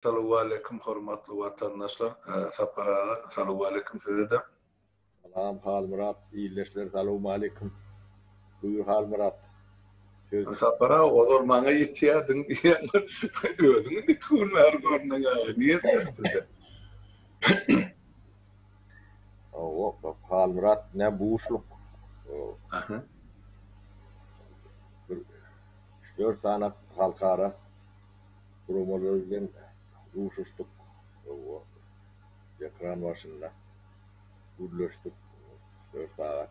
Salowaleýkim hormatly watandaşlar Sapar aga salowaleýkim sizede. Salam Halmyrat ildeşler salowmaleýkim buýur Halmyrat söz. Sapar aga ozal maňa ýetýärdiň diýýäňler özüň indi iki gün bäri görneňäge nirde sen. Hawa Halmyrat nä buşluk. Bir üç dört sany halkara guramalar bilen duşuşdyk. Hawa, ekran başynda gürleşdik üç-dört sagat.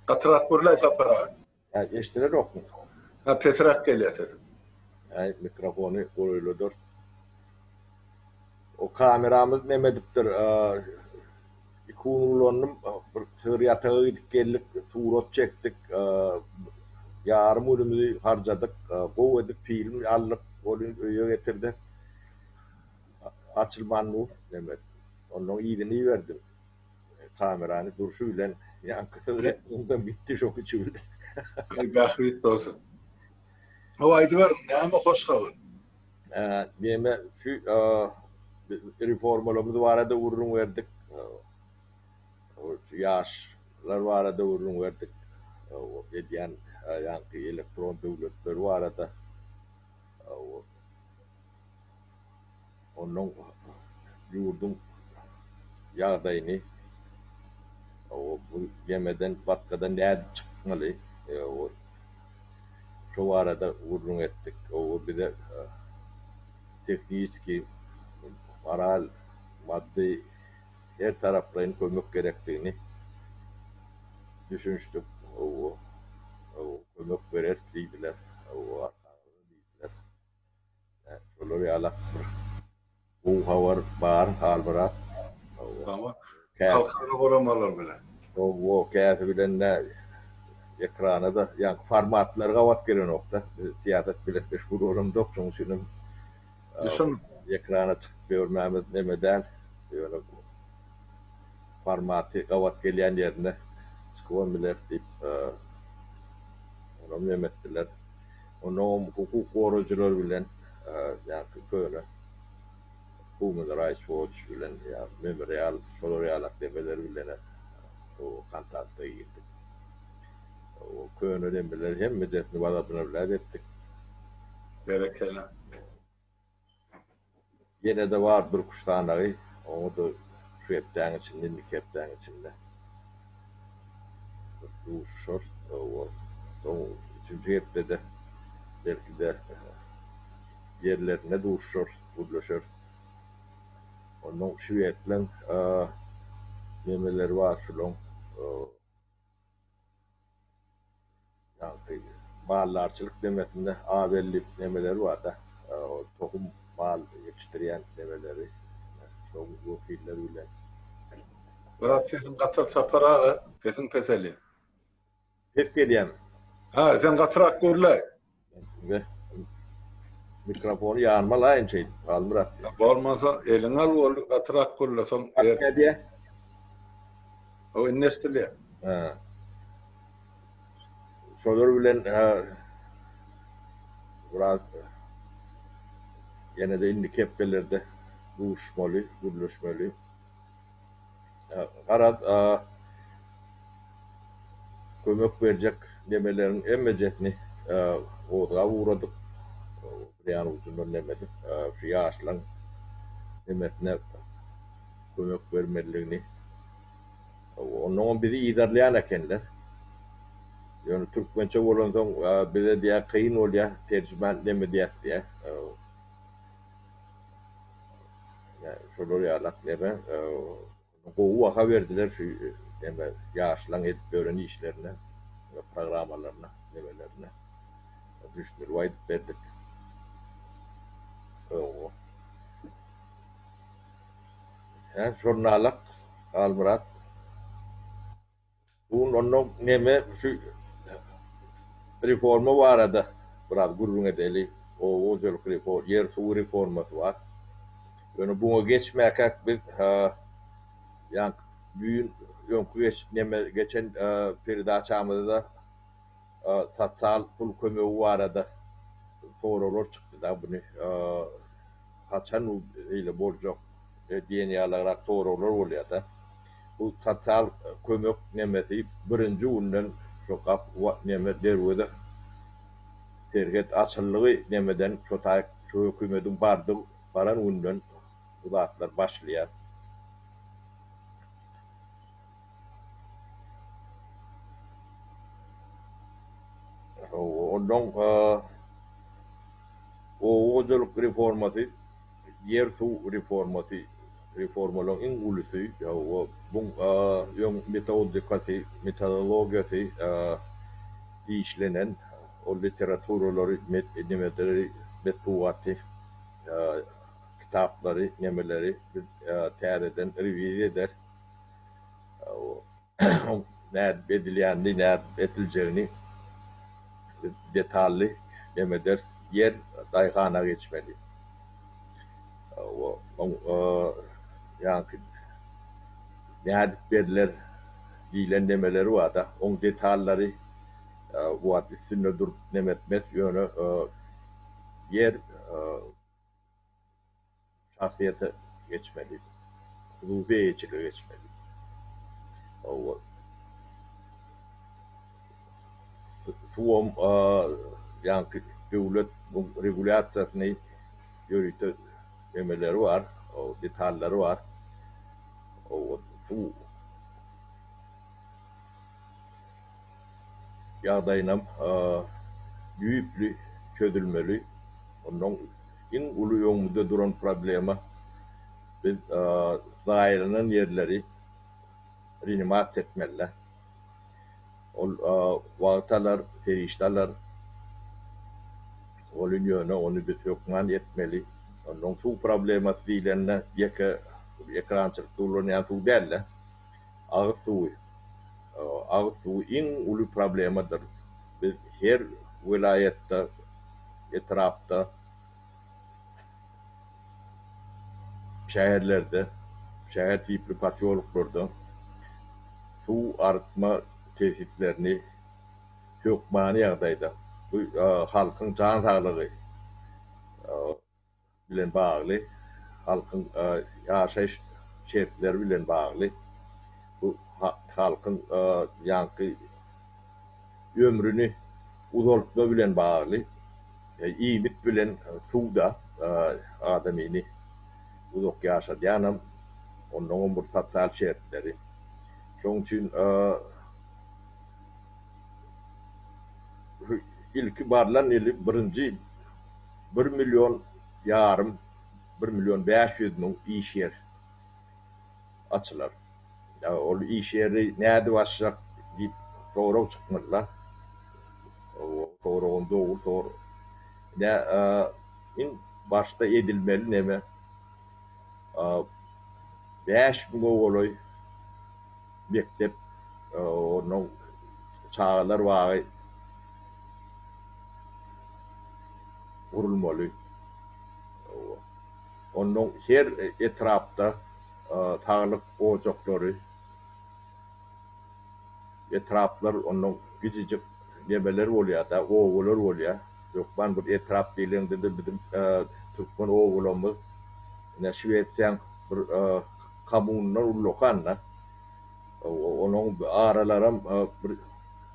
Gatyrak gürläý Sapar aga. Hä, eşdilenokmy? Hä, pesräk gelýär sesiň. Häý, mikrofony golaýladarys. O kameramyz neme edipdir, iki gün ulandym, bir sygyr ýataga gidip geldik, surat çekdik, ýarym günümizi harjadyk, gowy edip film aldyk, ony öýe getirdik. Açylman dur, neme, onnoň yzyny iberdim. Kamerany durşy bilen, ýaňky sygyr ýatagyndan gitdi şoň içi bilen. Aý, bähbit bolsun. Hawa, aýdyberiň, näme hoş habar? Neme şu reformalarymyz barada gürrüň berdik. Şu ýaşlar barada gürrüň berdik. Edýän ýaňky elektron döwletleri barada. Onnoň ýurduň ýagdaýyny bu gemeden batgadan nädip çykmaly şo barada gürrüň etdik. Bize tehniçki, moral, maddy her taraplaýyn kömek gerekdigini düşünişdik. Kömek bereris diýdiler. Arkaňyzda diýdiler. Şolar ýalak bir gowy habar bar Halmyrat. Hawa. Halkara guramalar bilen. Hawa, käsi bilen-de ekrana-da ýaňky formatlar gabat gelenok-da. Biz syýasat bilen meşgul bolamzok, şonuň üçinem Düşündim. Ekrana çykyp ýörmämiz neme däl. Ýöne formaty gabat gelýän ýerinde çykybam bileris diýip, onam neme etdiler. Onnoňam hukuk goraýjylar bilen ýaňky köne Human Rights Watch bilen ýa Memorial şolar ýalak demeler bilenem kontakta girdik. O köne demeleri hemmejesini wazobnowlýat etdik. Berekella. Ýene-de bar birküç sanagy, oňa-da şu hepdäň içinde, indiki hepdäň içinde duşuşarys. Soň üçünji hepdede belki-de ýerlerinde duşuşarys, gürleşeris. Onnoň şwedleň nemeleri bar şulaň. Ýagny maldarçylyk demesinde A belli nemeleri barda, tohum mal ýetişdirýän nemeleri, şoň wekilleri bilen. Biraz sesiň gatyr Sapar aga, sesiň peselýär. Pes gelýärmi? Hä, sen gatyrak gürläý. Mikrofony ýanyma alaýyn şeýdip, Halmyrat. Bolmasa eliňe al ol gatyrak gürle soň. Nädýä? O indi eşdilýär. Hä. Şolar bilen biraz ýene-de indiki hepdelerde duşmaly, gürleşmeli. Garaz, kömek berjek nemeleriň hemmejesini gozgap ugradyk. Bir ýan ujundan neme edip, şu ýaşlaň nemesine kömek bermelidigini. Onnoňam bizi yzarlaýan ekenler. Ýöne türkmençe bolansoň bize diýýär kyn bolýar, terjimän neme diýýäs diýýär. Şolar ýalak neme gowy baha berdiler şu neme ýaşlaň edip ýören işlerine, programmalaryna, nemelerine. Düşündirip aýdyp berdik. Hawa. Hä, žurnalak Halmyrat. Bu gün onnoň neme şu reforma barada biraz gürrüň edeli. Oba hojalyk refor, ýer-suw reformasy bar. Ýöne buňa geçmäkäk biz ýaňky düýn öňki geç neme geçen peredaçamyzda sosial pul kömegi barada soraglar çykdy-da. Buny. Haçan bu beýle boljak diýen ýalyrak soraglar bolýar-da. Bu sosial kömek nemesi birinji günden şo gap neme derweze serhet açyldygy nemeden şo taýyk şu hökümediň bardygy baran günden bu zatlar başlaýar. Ondan oba hojalyk reformasy, ýer-suw reformasy, reformalaryň iň ulusy, bu öň metodikasy, metodologiýasy işlenen, ol literaturalary, nemeleri, metbugaty, kitaplary, nemeleri biz täzeden rewiziýa ederis. Nädip edilýänini, nädip ediljegini biz detally neme ederis. Ýer daýhana geçmeli. Ýaňky nädip berler diýlen nemeleri bar-da, oň detallary bu wagt üstünde durup neme etmez, ýöne ýer Şahsyýete geçmeli. Hususy eýeçilige geçmeli. Hawa. Suwam ýaňky döwlet bu regulýasiýasyny ýörite nemeleri bar, detallary bar. Hawa, suw ýagdaýynam düýpli çözülmeli. Ondan iň uly öňümizde duran problema biz zaýalanan ýerleri reanimasiýa etmeli. Ol wagt alar, serişde alar. Welin ýöne ony biz hökman etmeli. Ondan suw problemasy diýlende ýeke ekrançylykda ulanýan suw däl-de. Agyz suwy. Agyz suwy iň uly problemadyr. Biz her welaýatda, etrapda, şäherlerde, şäher tipli posýoloklarda suw artma tesislerini hökmany ýagdaýda, bu halkyň jan saglygy, bilen bagly, halkyň ýaşaýyş şertleri bilen bagly, bu halkyň ýaňky ömrüni uzaltma bilen bagly, iýmit bilen suw-da adamyny uzak ýaşadýanam, onnoňam bir sosial şertleri. Şonuň üçin şu ilki barlan ýyly birinji Bir million ýarym, bir million 500 müň iş ýer açylar. Ýa ol iş ýeri nädip açjak diýip sorag çykmaly-da. O soragam dogry sorag. Ine, iň başda edilmeli neme, bäş müňe golaý mekdep, onnoň çagalar bagy gurulmaly. Onnoň her etrapda saglyk ojaklary, etraplar onnoň kijijik nemeler bolýar-da, obalar bolýar. Hökman bir etrap diýlende-de biziň türkmen obalarymyz ine Şwesiýaň bir kommunyndan ullakan-da. Onuň aralaram bir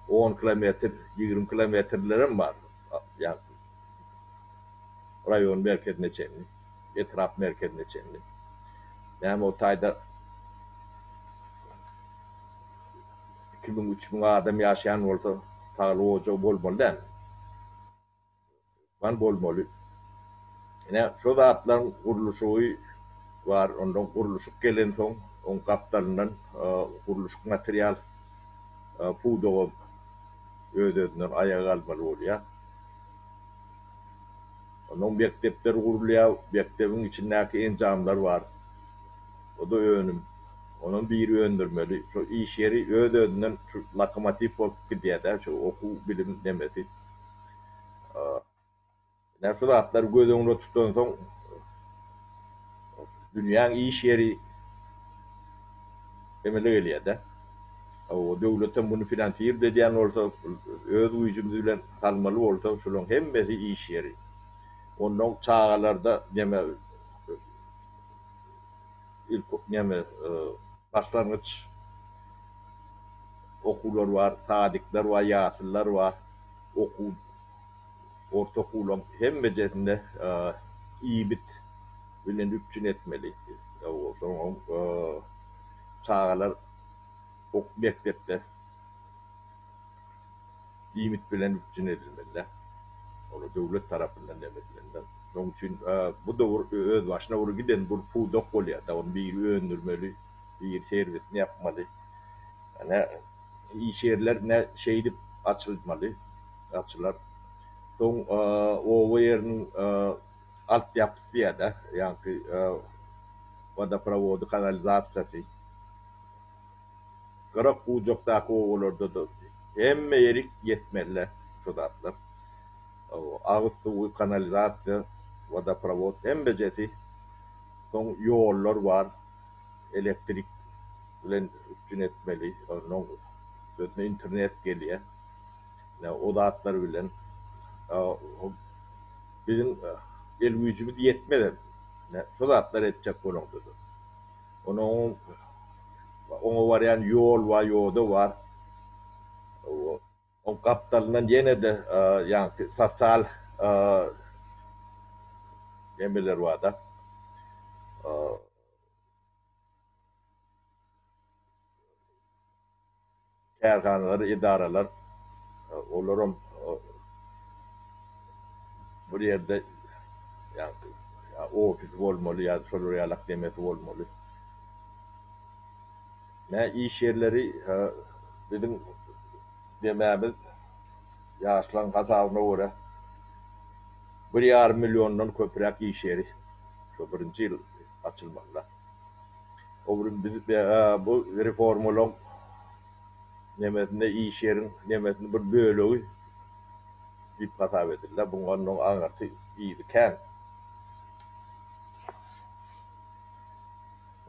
on kilometr, 20 kilometrlerem bar. Ýagny raýon merkezine çenli, etrap merkezine çenli. Näme o taýda 2000, 3000 adam ýaşaýan bolsa, saglyk ojagy bolmaly dälmi? Hökman bolmaly. Ine, şo zatlaryň gurluşygy bar. Ondan gurluşyk gelensoň, oň gapdalyndan gurluşyk material pudagam öz-özünden aýaga galmaly bolýar. Ondan mekdepler gurulýar, mekdebiň içindäki enjamlar bar. O-da önüm. Onam biri öndürmeli. Şo iş ýeri öz-özünden şu lokomotiw bolup gidýär-dä, şu okuw, bilim nemesi. Ine şu zatlary göz öňünde tutansoň dünýäň iş ýeri emele gelýär-de. Hawa, döwletem muny finansird edýän bolsa, öz güýjümiz bilen salmaly bolsa, şularyň hemmesi iş ýeri. Onnoň çagalarda neme. näme başlangyç okuwlar bar, sadikler bar, ýaslylar bar, okuw orta okuwlaryň hemmejesinde iýmit bilen üpjün etmeli. Soňam çagalar mekdepde iýmit bilen üpjün edilmeli-dä. Olar döwlet tarapyndan neme edilende. Şonuň üçin bu döwür özbaşyna bir giden bir pudak bolýar-da. Ony biri öndürmeli, biri serwisini ýapmaly. Ine, iş ýerler ine şeýdip açylmaly, açylar. Soň oba ýeriniň altyapysy diýýär-dä, ýaňky wodoprowody, kanalizasiýasy. Gyrak-bujakdaky obalarda-da hemme ýerik ýetmeli-dä şu zatlar. Agyz suwy, kanalizasiýa, wodoprowod hemmejesi. Soň ýollar bar, elektrik bilen üpjün etmeli. Onnoň üstesine internet gelýär. Ine, o zatlar bilen biziň el güýjümiz ýetmezem. Ine, şu zatlary etjek bolaňda-da. Onuň oňa barýan ýol bar, ýoda bar. Oň gapdalyndan ýene-de ýaňky sosial nemeler bar-da. Kärhanalar, edaralar, olaram bir ýerde ýaňky ofisi bolmaly ýa şolar ýalak nemesi bolmaly. Nä iş ýerleri biziň demämiz ýaşlaryň hasabyna görä bir ýarym milliondan köpräk iş ýeri şo birinji ýyl açylmaly-da. Ogry biz bu reformalaň nemesinde iş ýeriň nemesini bir bölegi diýip hasap edildi. Buň ondan aňyrsy yzy kän.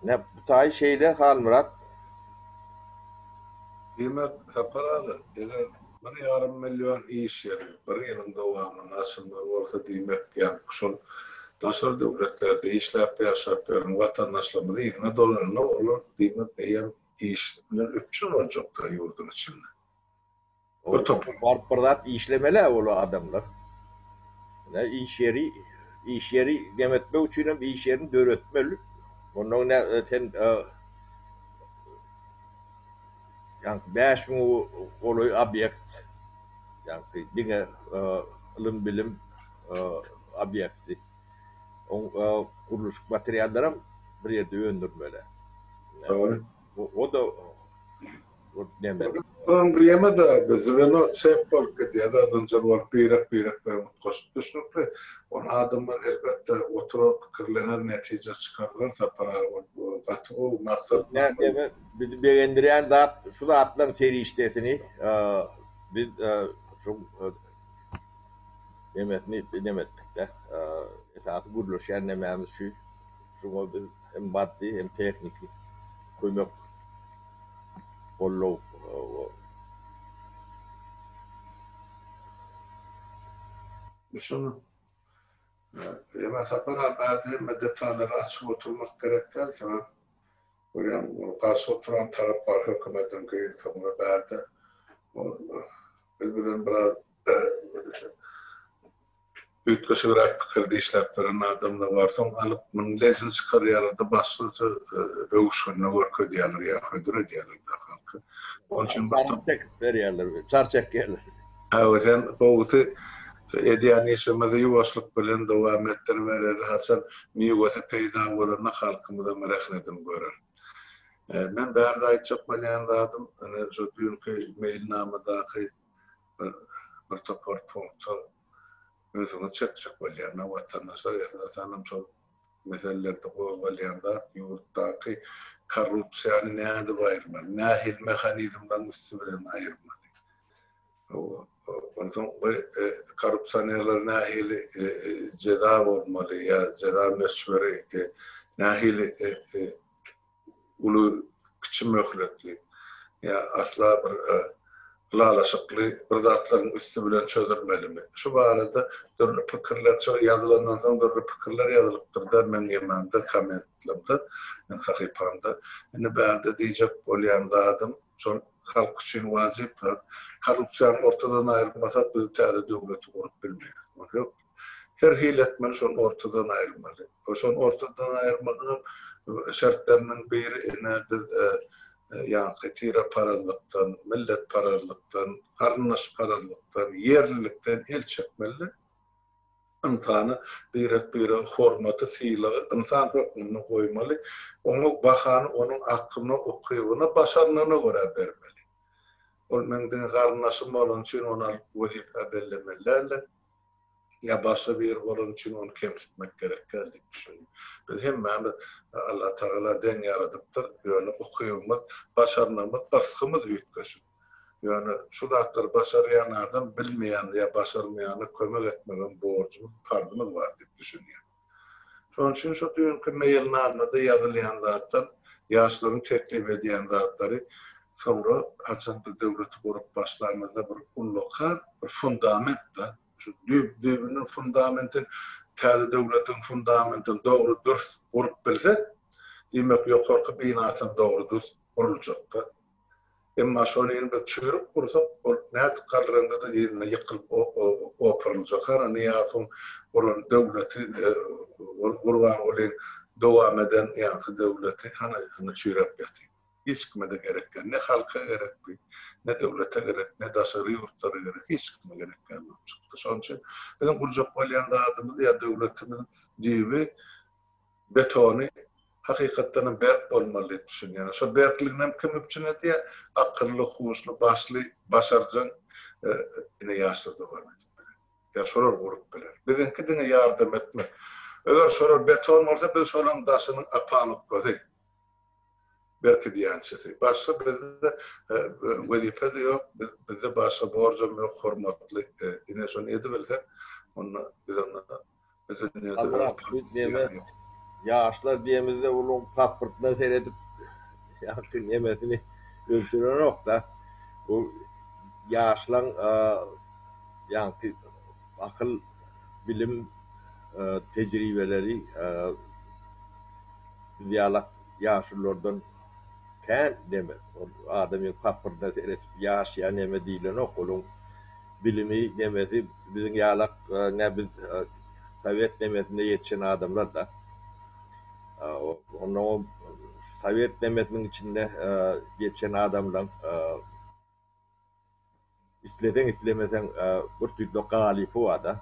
Ine bu taýy şeýle Halmyrat. Diýmek, Sapar aga, eger bir ýarym million iş ýeri bir ýylyň dowamynda açylmaly bolsa, diýmek, ýaňky şol daşary döwletlerde işläp ýaşap ýören watandaşlarymyz yzyna dolananda, olar, diýmek, eýýäm iş bilen üpjün boljakda ýurduň içinde. Bir topar. Baryp bir zat işlemeli-ä ol adamlar. Ine, iş ýeri, iş ýeri demetmek üçinem iş ýerini döretmeli. Ondan ine sen ýaňky 5000 golaý obýekt, ýaňky diňe ylym-bilim obýekti. Oň gurluşyk materiallaram bir ýerde öndürmeli. Dogry. O-da Problema-da zweno sep bolup gidýär-de, zynjyr bolup birek-birek bilen utgaşyp düşnükli. Ony adamlar elbetde oturar pikirlener, netije çykarlar Sapar aga ol gaty gowy maksat. Näme bizi begendirýän zat şu zatlaryň serişdesini biz şu nemesini neme etdik-de. Esasy gürleşýän nemämiz şu. Şuňa biz hem maddy hem tehniki kömek goldaw Şuny Ýöne Sapar aga bärde hemme detallary açyp oturmak gerek däl, sebäp görýäň garşy oturan tarap bar hökümetiňki, soňra bärde biz bilen biraz Üýtgeşigräk pikirde işläp beren adamlar bar. Soň alyp munuň lezini çykarýarlar-da, başgaça öwüşginini görkezýärler ýa hödür edýärler-de halka. Onuň üçin bir Çar çekip berýärler, çar çekýärler. Hawa, sen gowusy şu edýän işimizi ýuwaşlyk bilen dowam etdiribereli, haçan miwesi peýda bolanda halkymyzam rehnedini görer. Men bärde aýtjak bolýan zadym, ine şu düýnki meýilnamadaky bir bir topar punkta ünsüňizi çekjek bolýan watandaşlar esasanam şol meselelerde gozgalýan zat ýurtdaky korrupsiýany nädip aýyrmaly, nähili mehanizmleriň üsti bilen aýyrmaly. Onsoň bu korrupsionerler nähili jeza bolmaly ýa jeza möçberi nähili uly kiçi möhletli ýa asla bir. Ylalaşykly bir zatlaryň üsti bilen çözülmelimi? Şu barada dürli pikirler, şo ýazylandan soň dürli pikirler ýazylypdyr-da meň ýemamda, kommentlemde, meň sahypamda. Indi bärde diýjek bolýan zadym, şol halk üçin wajyp zat. Korrupsiýany ortadan aýyrmasak biz täze döwleti gurup bilmeýäris. Ol ýok. Her hili etmeli şony ortadan aýyrmaly. Şony ortadan aýyrmagyň şertleriniň biri ine biz ýaňky tireparazlykdan, milletparazlykdan, garyndaşparazlykdan, ýerlilikden el çekmeli. Ynsana birek-birege hormaty, sylagy ynsan hökmünde goýmaly. Oňa bahany onuň aklyna, ukybyna, başarnygyna görä bermeli. Ol meň diňe garyndaşym bolany üçin ony alyp wezipä bellemeli däldir. Ýa başga biri bolany üçin ony kemsitmek gerek däl diýip düşündim. Biz hemmämiz Allatagala deň ýaradypdyr, ýöne ukybymyz, başarnygymyz, yrsgymyz üýtgeşik. Ýöne şu zatlary başarýan adam bilmeýän ýa başarmaýana kömek etmegem borjumyz, parzymyz bar diýip düşünýän. Şonuň üçin şu düýnki meýilnamada ýazylýan zatlar, ýaşlaryň teklip edýän zatlary soňra haçan biz döwleti gurup başlanymyzda bir ullakan bir fundament-da, şu düýp düýbünden fundamenti täze döwletiň fundamentini dogry dürs gurup bilsek, diýmek ýokarky binasam dogry dürs guruljakda. Emma şony biz çüýrük gursak, ol nädip galyranda-da ýerinde ýykylyp opuryljak. Hany Nyýazowyň guran döwleti, Gurbangulyň dowam eden ýaňky döwleti hany indi çüýräp ýatyr. Hiç kime-de gerek däl. Ne halka gerek bu, ne döwlete gerek, ne daşary ýurtlara gerek, hiç kime gerek däl bolup çykdy. Şonuň üçin biziň gurjak bolýan zadymyz ýa döwletimiziň düýbi betony hakykatdan hem berk bolmaly diýip düşünýän. Şo berkligini hem kim üpjün edýär? Akylly, huşly, başly, başarjaň ine ýaşlar dowam edip biler. Ýa şolar gurup biler. Biziňki diňe ýardam etmek. Eger şolar beton bolsa biz şolaryň daşynyň opalubkasy berkidýänçisi. Başga bizde wezipe-de ýok, bizde başga borjam ýok hormatly ine şony edibilsek onda biz onda Almyrat, bu neme ýaşlar diýemizde olaň pasportyna seredip ýaňky nemesini ölçerenok-da. Bu ýaşlaň ýaňky akyl, bilim, tejribeleri biz ýalak ýaşululardan kän neme. Ol adamyň pasportyna seredip ýaş ýa neme diýlenok. Olaň bilimi nemesi biziň ýalak ne biz sowet nemesinde ýetişen adamlar da. Onnoňam sowet nemesiniň içinde ýetişen adamlaň isleseň islemeseň bir tüýsli galypy bar da.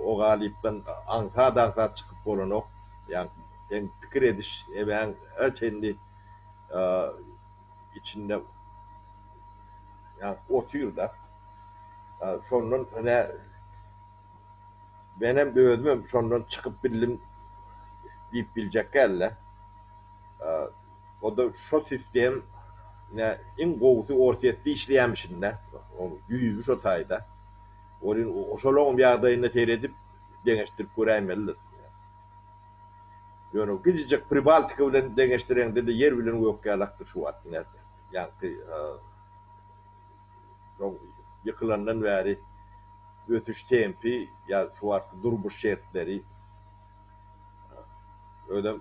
O galypdan aňsat aňsat çykyp bolanok. Ýagny seň pikir ediş nemäň çenli içinde ýa otyr-da. Şondan ine menem özümem şondan çykyp bildim diýip biljek däl-de. O-da şo sistem ine iň gowusy Orsýetde işleýärmişin-dä. Ol düýbi şo taýda. Welin şolaňam ýagdaýyna seredip deňeşdirip göräýmelidir. Ýöne gijijek Pribaltika bilen deňeşdireňde-de ýer bilen gök ýalakdyr şu wagt ine ýaňky şoň ýykylandan bäri ösüş tempi ýa şu wagtky durmuş şertleri özem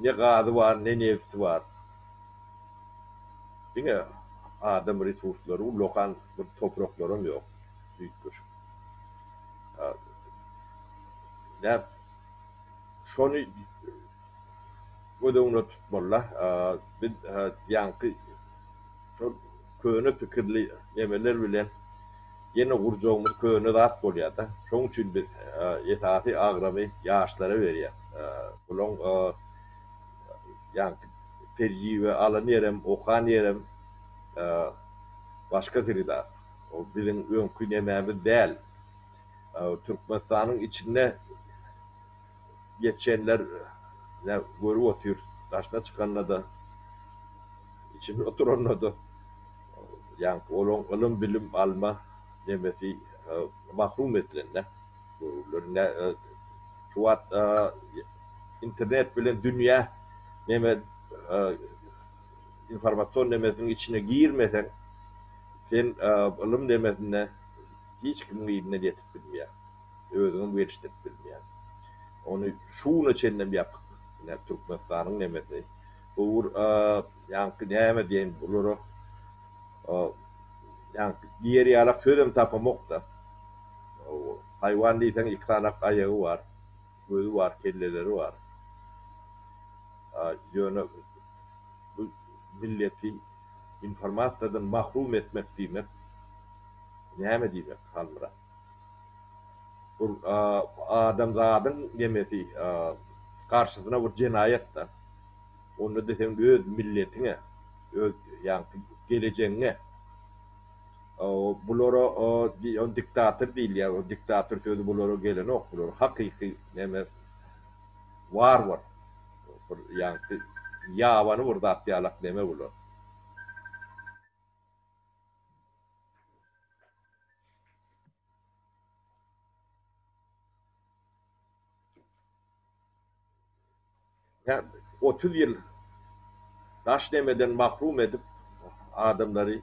ne gazy bar ne nebti bar diňe adam resurslary ullakan bir topraklaram ýok üýtgeşik. Näp şony göz öňünde tutmaly-da. Biz ýaňky şol köne pikirli nemeler bilen ýene gurjagymyz köne zat bolýar-da. Şonuň üçin biz esasy agramy ýaşlara berýäs. Bulaň ýaňky tejribe alan ýerem, okan ýerem başga sreda. Ol biziň öňki nemämiz däl. Türkmenistanyň içinde geçenler ne görüp otyr, daşyna çykanda-da, içinde oturanda-da ýaňky olaň ylym-bilim alma nemesi mahrum edilen-dä. Şu wagt internet bilen dünýä neme informasion nemesiniň içine girmeseň. Sen ylym nemesinde hiç kimiň yzyndan ýetip bilmeýäň. Özüňem gelişdirip bilmeýäň. Ony şu güne çenlem ýapyk. Ine Türkmenistanyň nemesi. Bu bir ýaňky näme diýeýin bulara ýaňky diýer ýalak sözem tapamok-da. Haýwan diýseň iki sanak aýagy bar, gözi bar, kelleleri bar. Ýöne bu milleti informasiýadan mahrum etmek diýmek näme diýmek Halmyrat? Bu adamzadyň nemesi garşysyna bir jenaýat-da. Onda-da seň öz milletiňe, öz ýaňky gelejegiňe. Bulara diktator diýilýär, o diktator sözi bulara gelenok, bular hakyky neme warwar. Bir ýaňky ýabany bir zat ýalak neme bular. Ýa 30 ýyl daş nemeden mahrum edip adamlary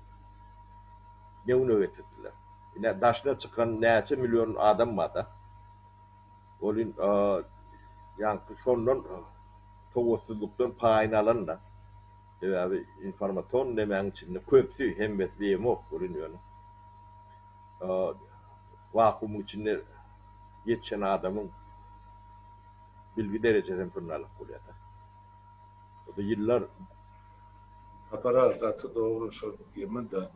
ne güne getirdiler. Ine daşyna çykan näçe million adam barda. Ol ýaňky şondan sowatsyzlykdan paýyny alan-da. Sebäbi informasion nemäň içinde köpüsi, hemmesi diýemok welin ýöne wakuumyň içinde ýetişen adamyň bilgi derejesi hem şonda alyp bolýar-da. O-da ýyllar. Sapar aga gaty dogry şol ýeminde.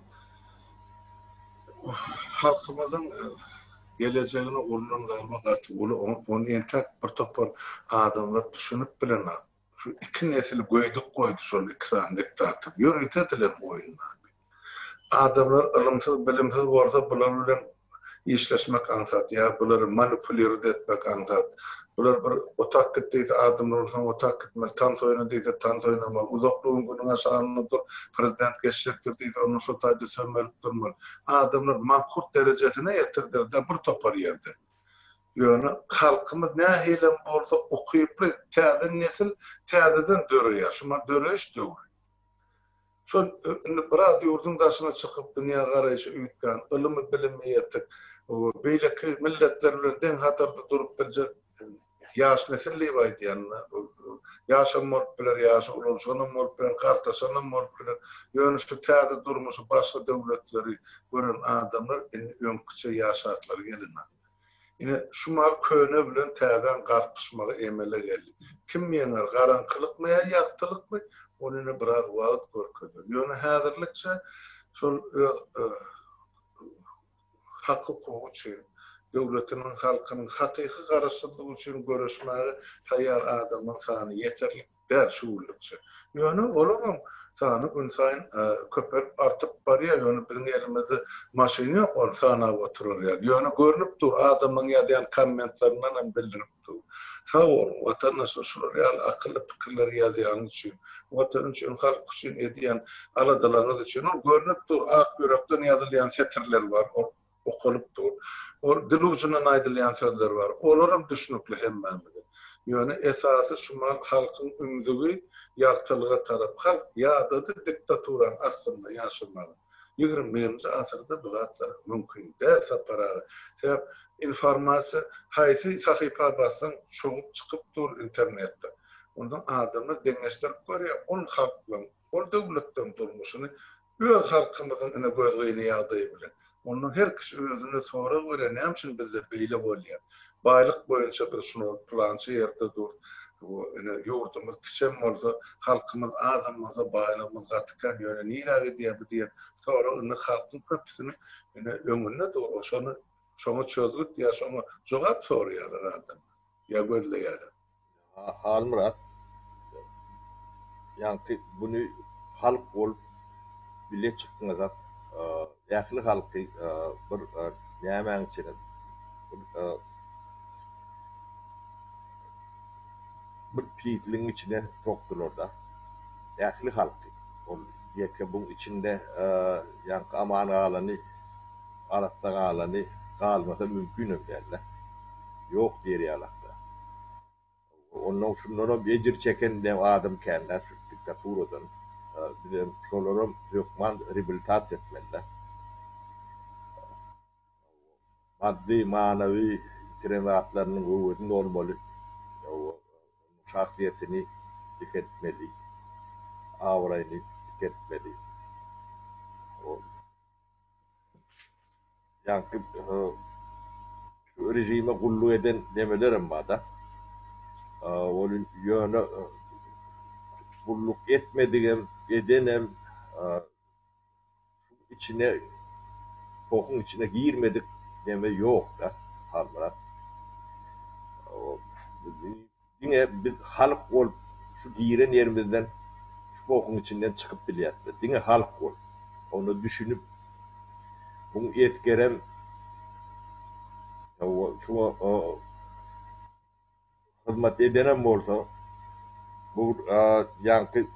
Halkymyzyň gelejegine urlan zarba gaty uly, ony entek bir topar adamlar düşünip bilenok. Şu iki nesili göýdük goýdy şol iki sany diktator. Ýörite edilen oýun. Adamlar ylymsyz, bilimsiz bolsa bular bilen işleşmek aňsat ýa bulary manipulirowat etmek aňsat. Bular bir otak git diýse adamlar bolsaň otak gitmeli, tans oýna diýse tans oýnamaly, uzakly gün günüň aşagynda dur, prezident geçjekdir diýse onda şo taýda sömelip durmaly. Adamlar mankurt derejesine ýetirdiler-de bir topar ýerde. Ýöne halkymyz nähilem bolsa ukyply täze nesil täzeden döreýär. Şumat döreýiş döwri. Şol indi biraz ýurduň daşyna çykyp dünýä garaýşy üýtgän, ylymy bilimi ýetik, beýleki milletler bilen deň hatarda durup biljek ýaş nesil diýip aýdýan. Ýaşam bolup biler, ýaşy ulalşanam bolup biler, gartaşanam bolup biler. Ýöne şu täze durmuşy, başga döwletleri gören adamlar indi öňküçe ýaşaslary gelenok. Ine, şu mahal köne bilen täzäň garpyşmagy emele geldi. Kim ýeňer, garaňkylykmy ýa ýagtylykmy, ony ine biraz wagt görkezer. Ýöne häzirlikçe şol öz hak-hukugy üçin, döwletiniň, halkynyň hakyky garaşsyzlygy üçin göreşmäge taýýar adamlaryň sany ýeterlik. Däl şu günlükçe. Ýöne olaryň sany günsaýyn köpelip artyp barýar. Ýöne biziň elimizde maşyn ýok ony sanap oturar ýaly. Ýöne görnüp dur, adamlaryň ýazýan kommentlerinden hem bildirip dur. Sag boluň, watandaşlar, şular ýaly akylly pikirleri ýazýanyňyz üçin, Watan üçin, halk üçin edýän aladalaryňyz üçin. Ol görnüp dur, ak ýürekden ýazylýan setirler bar. Ol okalyp dur. Ol dil ujundan aýdylýan sözler bar. Olaram düşnükli hemmämize. Ýöne esasy şumal halkyň ümzügi ýagtylyga tarap. Halk ýadady diktaturanyň astynda ýaşamaga. Ýigriminji asyrda bu zatlar mümkin däl Sapar aga. Sebäp informasiýa haýsy sahypa bassaň çogup çykyp dur internetde. Onsoň adamlar deňeşdirip görýär ol halklaň Ol döwletleriň durmuşyny öz halkymyzyň ine gözgyny ýagdaýy bilen. Onda her kişi özüne sorag berýär, näme üçin bizde beýle bolýar? Baýlyk boýunça biz şuny pylança ýerde dur, ine ýurdumyz kiçem bolsa, halkymyz azam bolsa baýlygymyz gaty kän, ýöne nirä gidýär bu diýen sorag indi halkyň köpüsiniň ine öňünde dur. Şony şoňa çözgüt ýa şoňa jogap soraýarlar adamlar ýa gözleýärler. Halmyrat, ýaňky buny halk bolup bile çykmasak, ähli halky bir nämäň içine, bir bir pisligiň içine sokdular-da. Ähli halky. Ol ýeke buň içinde ýaňky aman galany, arassa galany galmasa mümkinem däl-de. Ýok diýer ýalak-da. Onnoň şundanam ejir çeken ne adam kän-dä şu diktaturadan. Bizem şolaram hökman reabilitasiýa etmeli-dä. Maddy, manawy ýitiren zatlarynyň öwezini dolmaly. Şahsyýetini dikeltmeli, abraýyny dikeltmeli. Ýaňky şu režime gulluk eden nemelerem bar-da. Ol ýöne gulluk etmedigem, edenem içine pohuň içine girmedik neme ýok-da, Halmyrat. Diňe biz halk bolup şu giren ýerimizden şu pohuň içinden çykyp bilýäs-de. Diňe halk bolup. Onda düşünip buň esgerem şuňa hyzmat edenem bolsa, bu ýaňky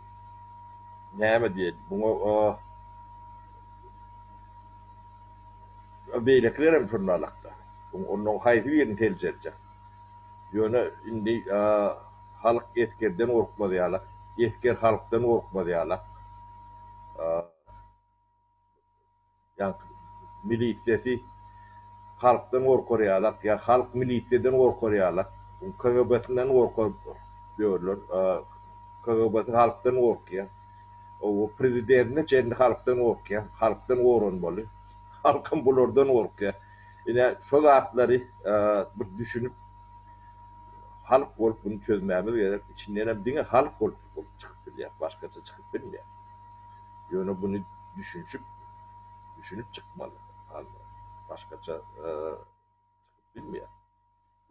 näme diýeli, muňa beýlekilerem şundalakda. Onnoň haýsy birini seljerjek? Ýöne indi halk esgerden gorkmaz ýalak, esger halkdan gorkmaz ýalak. Ýaňky milisiýasy halkdan gorkar ýalak, ýa halk milisiýadan gorkar ýalak, KGB-sinden gorkar ýörler, KGB-si halkdan gorkýar. Owo, prezidentine çenli halkdan gorkýar, halkdan goranmaly. Halkam bulardan gorkýar. Ine, şo zatlary bir düşünip, halk bolup muny çözmämiz gerek. Içindenem diňe halk bolup çykyp bilýär, başgaça çykyp bilmeýär. Ýöne buny düşünşip, düşünip çykmaly. Başgaça çykyp bilmeýär.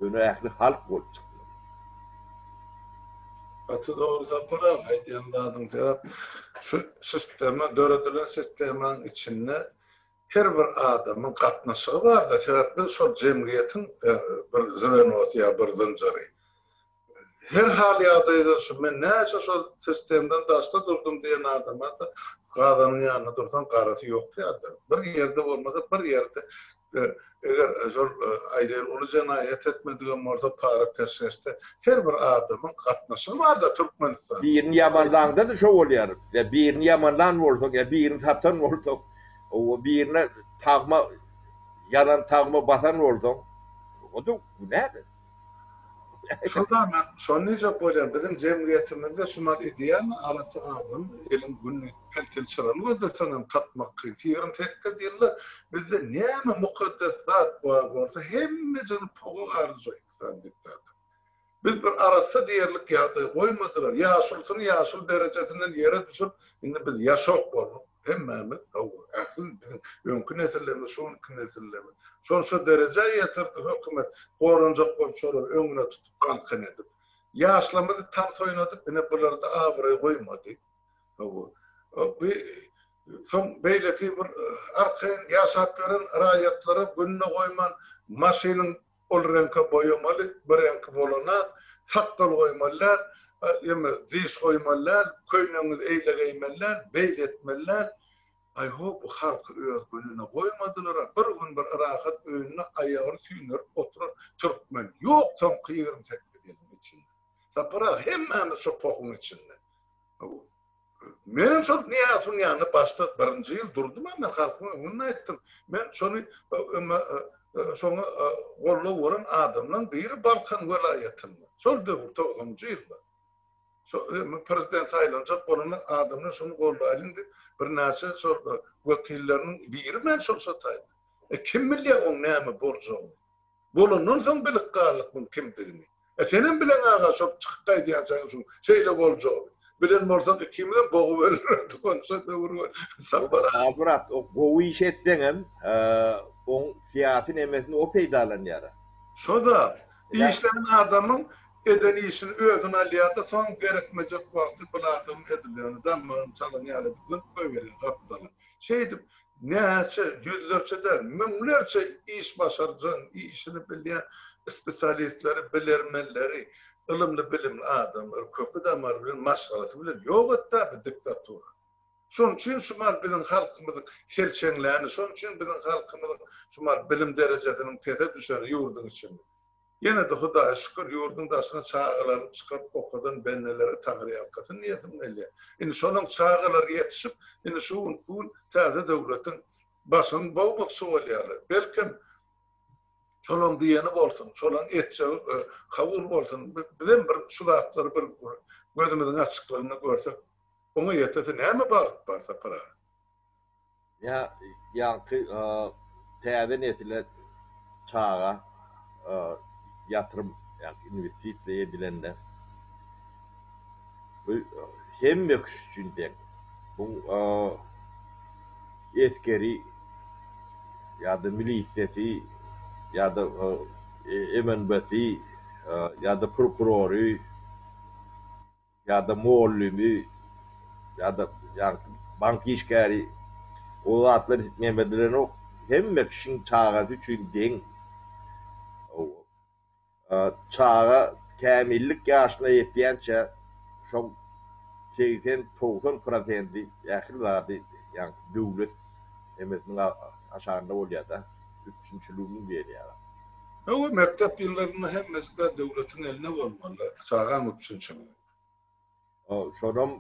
Ýöne ähli halk bolup çykmaly. Gaty dogry Sapar aga aýdýan zadyň sebäp şu sistema döredilen sistemaň içinde her bir adamyň gatnaşygy barda sebäp biz şol jemgyýetiň bir zwenosy ýa bir zynjyry. Her hal ýagdaýda şu men näçe şol sistemden daşda durdum diýen adama-da gazanyň ýanynda dursaň garasy ýok ýa-da. Bir ýerde bolmasa bir ýerde eger şol aýdaýly uly jenaýat etmedigem bolsa para-peşgeşde her bir adamyň gatnaşygy bar-da Türkmenistanda. Birini ýamanlaňda-da şo bolýar. Ýa birini ýamanlan bolsaň, ýa birini satan bolsaň, birine tagma, ýalan tagma basan bolsaň, o-da günä-de. Şo-da men şony diýjek bolýan, biziň jemgyýetimizde şumat idealny arassa adam eliň gününi pelteli çyrany gözleseňem tapmak kyn. 28 ýylda bizde näme mukaddes zat bar bolsa hemmejigini poga gardy şo iki sany diktator. Biz bir arassa diýerlik ýagdaý goýmadylar. Ýaşulusyny ýaşuly derejesinden ýere düşürip, indi biz ýaşok bolduk. Hemmämiz, hawa, ähli biziň öňki nesillerimiz, şu günki nesillerimiz. Şony şo derejä ýetirdi hökümet, goranjak bolup şolary öňüne tutup galkan edip. Ýaşlarymyzy tans oýnadyp, ine bularda abraý goýmady. Hawa. Bu soň beýleki bir arkaýyn ýaşap ýören raýatlara gününe goýman maşynyň Ol reňke boýamaly, bu reňki bolana, sakgal goýmaly däl, ýa diş goýmaly däl, köýnegiňizi eýle geýmeli däl, beýle etmeli däl. Aý-ho, bu halky öz gününe goýmadylar-a. Bir gün bir rahat öýünde aýagyny süýnürip oturan türkmen ýok soňky 28 ýylyň içinde. Sapar aga, hemmämiz şo pohuň içinde. Menem şol Nyýazowyň ýanynda başda birinji ýyl durdum-a, men halkyň öňünde aýtdym. Men şony şoňa goldaw bolan adamlaň biri Balkan welaýatynda. Şol döwür, togsanynjy ýylda. Şo prezident saýlanjak bolanda adamlar şony goldaýlyň diýip, birnäçe şol wekilleriniň biri men şol şo taýda. E kim bilýär oň näme boljagyny? Bolandan soň bilip galdyk muň kimdigini. E senem bileň aga şol çykyp gaýdýançaň şuň şeýle boljagyny. Bilen bolsak ikimizem bogup öldürerdik ony şo döwür Sapar aga. Halmyrat, o gowy iş etseňem, oň syýasy nemesini o peýdalanýara. Şo-da, işlän adamyň eden işini özüne alýar-da, soň gerekmejek wagty bil adam edil ýöne damagyny çalan ýaly edip zyňyp goýberýär gapdala. Şeýdip Näçe, ýüzlerçe däl, müňlerçe iş başarjaň, işini bilýän spesialistleri, bilermenleri, ylymly-bilimli adamlary köki-damary bilen, maşgalasy bilen ýok etdi-ä bu diktatura. Şonuň üçin şumal biziň halkymyzyň selçeňläni, şonuň üçin biziň halkymyzyň şumal bilim derejesiniň pese düşeni ýurduň içinde. Ýene-de Hudaýa şükür, ýurduň daşyna çagalaryny çykaryp okadan bendelere taňryýalkasyn diýesim gelýär. Indi şolaň çagalary ýetişip, indi şu günki gün täze döwletiň başyny bogmakçy bolýarlar. Belkem. Şolaň diýeni bolsun, şolaň etjegi kabul bolsun. Bizem bir şu zatlary bir gözümiziň açyklygynda görsek, oňa ýetesi näme bagt bar Sapar aga? Ýa ýaňky täze nesile çaga ýatyrym ýa inwestisiýa edilende bu hemme kişi üçin deň. Bu esgeri ýa-da milisiýasy ýa-da MNB-si ýa-da prokurory ýa-da mugallimy ýa-da ýaňky bank işgäri o zatlar neme edilenok hemme kişiň çagasy üçin deň. Çaga kämillik ýaşyna ýetýänçä şoň 80, 90 prosendi ähli zady ýaňky döwlet nemesiniň aşagynda bolýada üpjünçiliginiň diýen ýaly. Hawa, mekdep ýyllarynda hemmesi-de döwletiň elinde bolmaly, çagaň üpjünçiligi. Şonam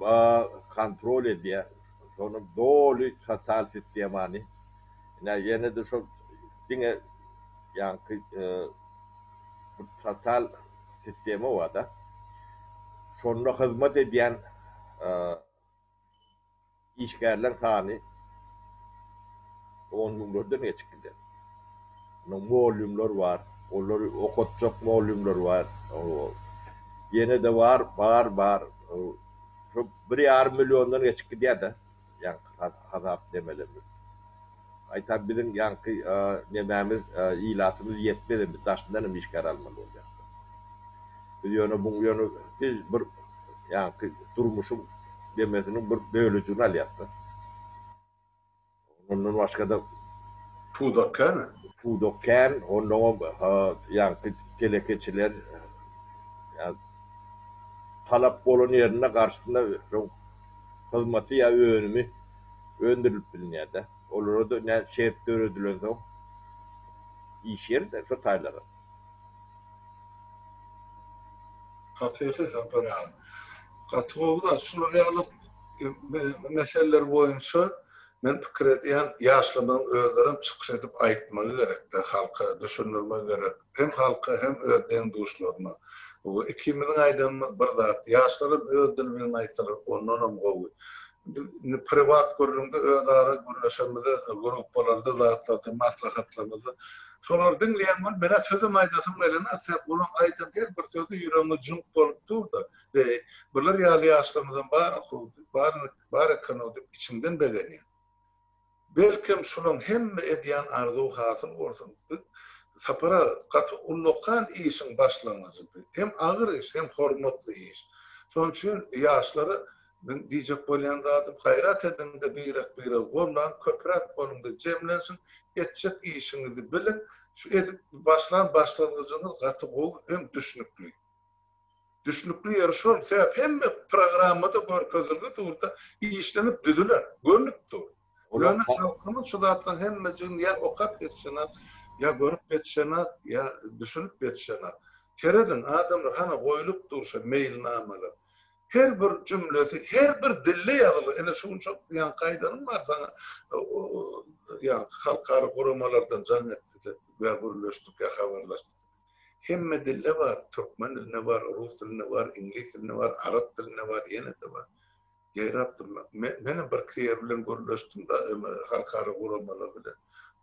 kontrol edýär. Şonam doly sosial sistemany. Ine, ýene-de şol diňe ýaňky bir sosial sistema bar-da. Şonda hyzmat edýän Işgärleň sany on müňlerden geçip gider. Onuň mugallymlar bar, olary okatjak mugallymlar bar. Ýene-de bar, bar, bar. Şo bir ýarym milliondan geçip gidýär-de, ýaňky hasap nemelerimiz. Gaýtam biziň ýaňky nemämiz, ilatymyz ýetmez, biz daşyndan hem işgär almaly bolýar. Biz ýöne buň ýöne biz bir ýaňky durmuşyň demesiniň bir bölejigini alýasda. Ondan başga-da Pudak kän. Pudak kän, onnoňam ýaňky telekeçiler talap bolan ýerinde garşysynda şoň hyzmaty ýa önümi öndürilip bilinýär-de. Olara-da nä şert döredilensoň iş ýeri-de şo taýlara. Hakyky Sapar aga. Gaty gowy zat. Şular ýaly meseleler boýunça men pikir edýän ýaşlarymyzyň özlerem çykyş edip aýtmagy gerekde halka düşündirmegi gerek. Hem halka hem öz deň-duşlaryna. Bu ikimiziň aýdanymyz bir zat. Ýaşlaram öz dili bilen aýtsalar ondanam gowy. Biz indi priwat gürrüňde özara gürleşemizde gruppalarda zatlarda maslahatlarymyzda Şolary diňleýän bolup, menä sözem aýdasym gelenok, sebäp olaň aýdan her bir sözi ýüregiňe jüňk bolup dur-da, Beý, bular ýaly ýaşlarymyzam bar-ow, bar, bar eken-ow diýip içiňden begenýäň. Belkem, şulaň hemme edýän arzuwy hasyl bolsun. Bu, Sapar aga, gaty ullakan işiň başlangyjy bu. Hem agyr iş, hem hormatly iş. Şonuň üçin ýaşlara Meň diýjek bolýan zadym gaýrat ediňde birek biregi gollaň köpräk boluňda jemlenşiň etjek işiňizi biliň şu edip başlan başlangyjyňyz gaty gowy hem düşnükli. Düşnükli ýeri şol sebäp hemme programmada görkezilgi durda işlenip düzülen görnüp dur. Ýöne halkymyz şu zatlaryň hemmejigini ýa okap ýetişenak ýa görüp ýetişenak ýa düşünip ýetişenak. Serediň adamlar hana goýlup dur şu meýilnamalar. Her bir jümlesi her bir dilde ýazylan. Ine şu gün şol ýaňky aýdanym bar saňa ýaňky halkara guramalardan jaň etdiler ýa gürleşdik ýa habarlaşdyk. Hemme dilde bar, türkmen dilinde bar, rus dilinde bar, iňlis dilinde bar, arap dilinde bar, ýene-de bar. Ýaýrap dur. Menem birki ýer bilen gürleşdim halkara guramalar bilen.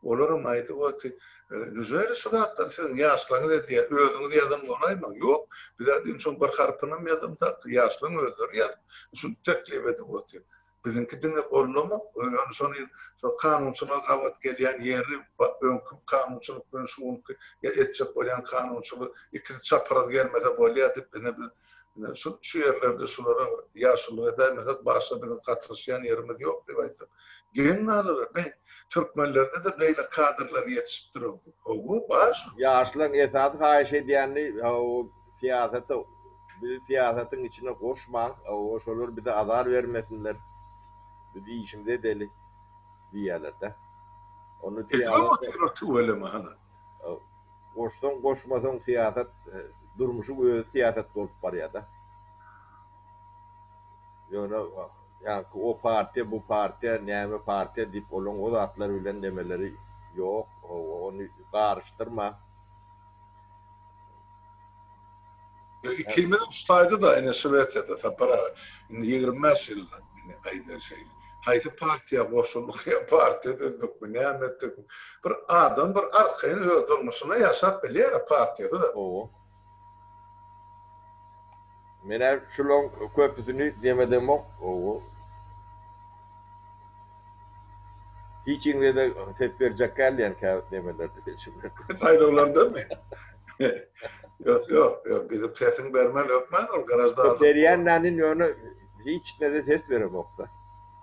Olaram aýdyp otyr, Nüzeli şu zatlary siziň ýaşlaryňyz edýär, özüňiz ýazan bolaýmaň. Ýok, biz-ä düýn şoň bir harpynam ýazamsak, ýaşlaryň özleri ýazyp, şuny teklip edip otyr. Biziňki diňe gollamak, ýöne şony şo kanunçylyga gabat gelýän ýeri, öňki kanunçylyk bilen şu günki etjek bolýan kanunçylyk ikisi çapraz gelmese bolýar diýip, ine biz Ine, şu, şu ýerlerde şulara ýaşulylyk edäýmesek, başga biziň gatylyşýan ýerimiz ýok diýip aýtsak, geň galarlar. Beý, türkmenlerde-de beýle kadrlar ýetişipdir-ow diýip. Hawa, bar şu. Ýaşlaryň esasy haýyş edýäni, syýasata, bizi syýasatyň içine goşmaň, şolar bize azar bermesinler, biz işimizi edeli diýýärler-de. Onda Edibem otyrlar tüweleme hany. Goşsaň goşmasaň syýasat durmuşyň özi syýasat bolup barýada. Ýöne ýaňky o partiýa bu partiýa näme partiýa diýip olaň o zatlar bilen nemeleri ýok ony garyşdyrma. Ikimiz şu taýda-da ine Şwesiýada Sapar aga indi 25 ýyl indi aýdar şeýle. Haýsy partiýa goşuldyk ýa partiýa düzdükmi, näme etdikmi? Bir adam bir arkaýyn öz durmuşyny ýaşap bilýär partiýasy-da. Hawa. Men-ä şulaň köpüsini demedemok. Hawa. Hiçiňize-de ses berjek däl diýen käbir demelerde seçimlerde. Saýlawlardamy? Ýok, ýok, ýok, gidip sesiňi bermeli hökman ol graždanlyk. Berýän nänin ýöne hiçine-de ses beremok-da.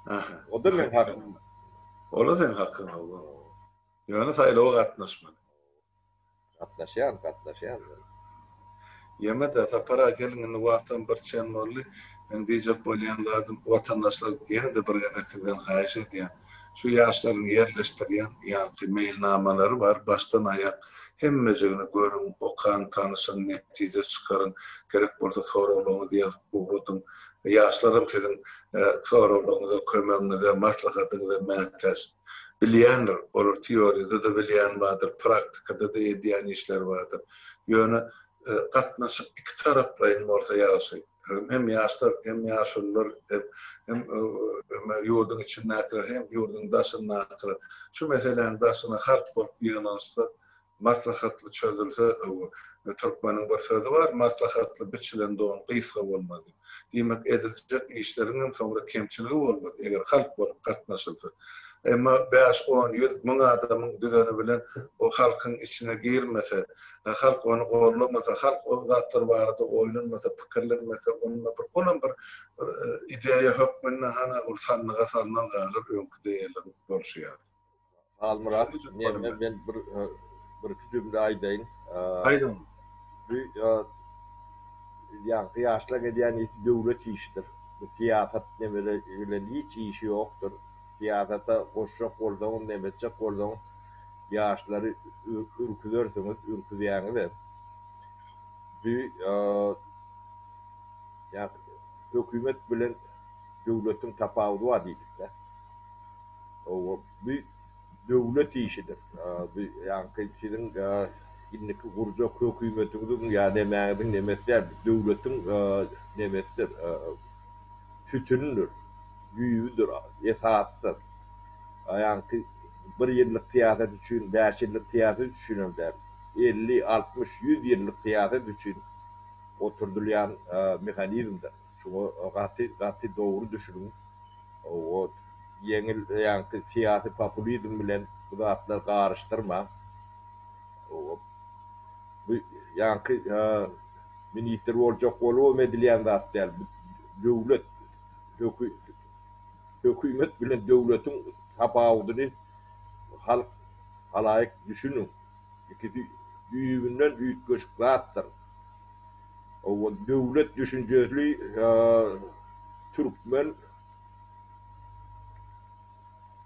Aha. O-da meň hakym. Ol-a seň hakyň, hawa. Ýöne saýlawa gatnaşmaly. Gatnaşýan, gatnaşýan men. Ýeme-de, Sapar aga geliň indi wagtam bir çen boldy. Meň diýjek bolýan zadym watandaşlar ýene-de bir gezek sizden haýyş edýän. Şu ýaşlaryň ýerleşdirýän ýaňky meýilnamalary bar başdan aýak hemmejigini görüň, okaň, tanyşyň, netije çykaryň. Gerek bolsa soraglaryňyzy ýazyp ugradyň. Ýaşlaram siziň soraglaryňyza, kömegiňize, maslahatyňyza mätäç. Bilýändir, olar teoriýada-da bilýän bardyr, praktikada-da edýän işleri bardyr. Ýöne gatnaşyk ikitaraplaýyn bolsa ýagşy. Hem ýaşlar, hem ýaşulular, hem ýurduň içindäkiler, hem ýurduň daşyndakylar şu meseläniň daşyna halk bolup ýygnanyşsa, Maslahatly çözülse, türkmeniň bir sözi bar, Maslahatly biçilen don gysga bolmaz diýip. Diýmek, ediljek işleriňem soňra kemçiligi bolmaz, eger halk bolup gatnaşylsa. Emma bäş, on, ýüz, müň adamyň düzeni bilen o halkyň içine girmese, halk ony gollamasa, halk o zatlar barada oýlanmasa, pikirlenmese, onda bir olam bir ideýa hökmünde hana ol sandyga salnar galar öňki ideýalaryň bolşy ýaly. Halmyrat, neme men bir birki jümle aýdaýyn. Aýdyň. Bu ýaňky ýaşlar edýän işi döwlet işidir. Bu syýasat nemele bilen hiç işi ýokdur. Syýasata goşjak bolsaňyz, neme etjek bolsaňyz ýaşlary ürküzersiňiz, ürküzýäňizem. Bu ýa hökümet bilen döwletiň tapawudy bar diýdik-dä. Hawa, bu döwlet işidir. Bu ýaňky siziň indiki gurjak hökümetiňiziň ýa nemäňiziň nemesi däl, bu döwletiň nemesidir, sütünidir, düýbüdir, esasydyr. Ýaňky bir ýyllyk syýasat üçin, bäş ýyllyk syýasat üçinem däl, 50, 60, 100 ýyllyk syýasat üçin oturdylýan mehanizmdir. Şuňa gaty, gaty dogry düşüniň. Ot, ýeňil ýaňky syýasy populizm bilen bu zatlary garyşdyrmaň. Bu ýaňky ministr boljak bolubam edilýän zat däl. Bu döwlet, hökümet bilen döwletiň tapawudyny halk, halaýyk düşüniň. Ikisi düýbünden üýtgeşik zatdyr. Hawa, döwlet düşünjeli türkmen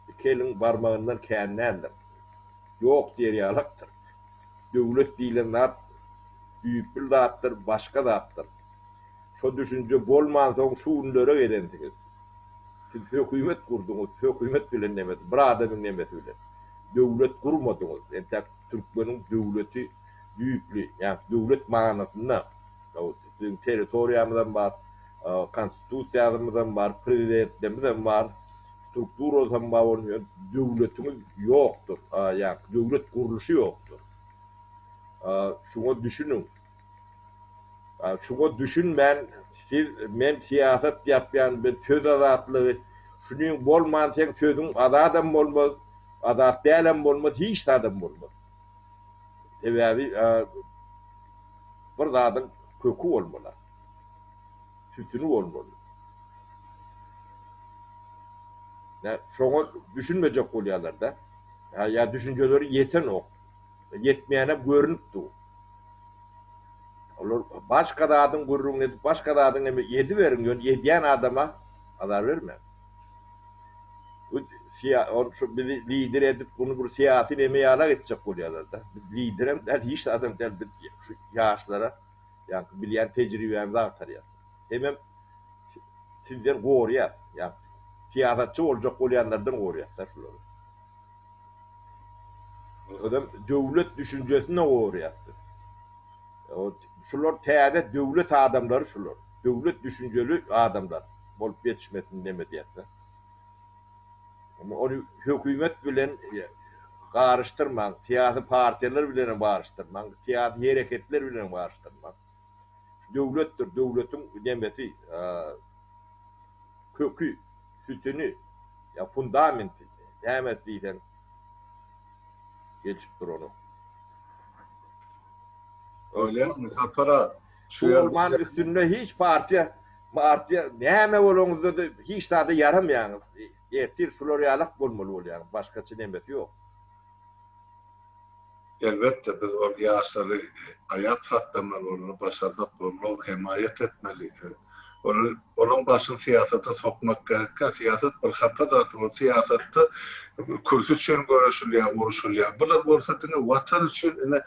iki eliň barmagyndan kän däldir. Ýok diýer ýalakdyr. Döwlet diýlen zat düýpli zatdyr, başga zatdyr. Şo düşünje bolmansoň şu günlere gelensiňiz. Siz hökümet gurduňyz, hökümet bilen nemesi, bir adamyň nemesi bilen. Döwlet gurmadyňyz. Entäk türkmeniň döwleti düýpli, ýagny döwlet manysynda biziň territoriýamyzam bar, konstitusiýamyzam bar, prezidentlerimizem bar, strukturasam bar bolan ýöne döwletiňiz ýokdur, ýagny döwlet gurluşy ýokdur. Şuňa düşüniň. Şuňa düşünmän siz men syýasat ýapýan, men söz azatlygy, şunyň bolman seň sözüň azadam bolmaz, azat dälem bolmaz, hiç zadam bolmaz. Sebäbi bir zadyň köki bolmaly. Sütüni bolmaly. Ýa şoňa düşünmejek bolýarlar-da. Ýa düşünjeleri ýetenok. Ýetmeýänem görnüp dur. Olar başga zadyň gürrüňini edip, başga zadyň neme ediberiň, ýöne edýän adama azar bermäň. Bu syýa ol şu bizi lider edip, bunu bir syýasy neme ýalak etjek bolýarlar-da. Biz liderem däl, hiç zadam däl, biz şu ýaşlara ýaňky bilýän tejribämizi agtarýas. Hemem sizden gorýas, ýaňky syýasatçy boljak bolýanlardan gorýas-da şulary. Özem döwlet düşünjesini gorýas biz. Şular täze döwlet adamlary şular. Döwlet düşünjeli adamlar bolup ýetişmesini neme edýäs-de. Ony hökümet bilen garyşdyrmaň, syýasy partiýalar bilen hem garyşdyrmaň, syýasy hereketler bilen hem garyşdyrmaň. Şu döwletdir, döwletiň nemesi, köki, sütüni, ýa fundamenti, näme diýseň gelşip duranok. Bolýarmy Sapar aga? Şu bolman üstünde hiç partiýa, partiýa näme bolaňyzda-da hiç zada ýaramaýaňyz. Ertir şular ýalak bolmaly bolýaňyz. Başgaça nemesi ýok. Elbetde biz ol ýaşlary aýap saklamaly, olary başarsak goldaw, hemaýat etmeli. Olary olaň başyny syýasata sokmak gerekkä. Syýasat bir hapa zat, ol syýasatda kürsi üçin göreşilýär, uruşylýar. Bular bolsa diňe watan üçin ine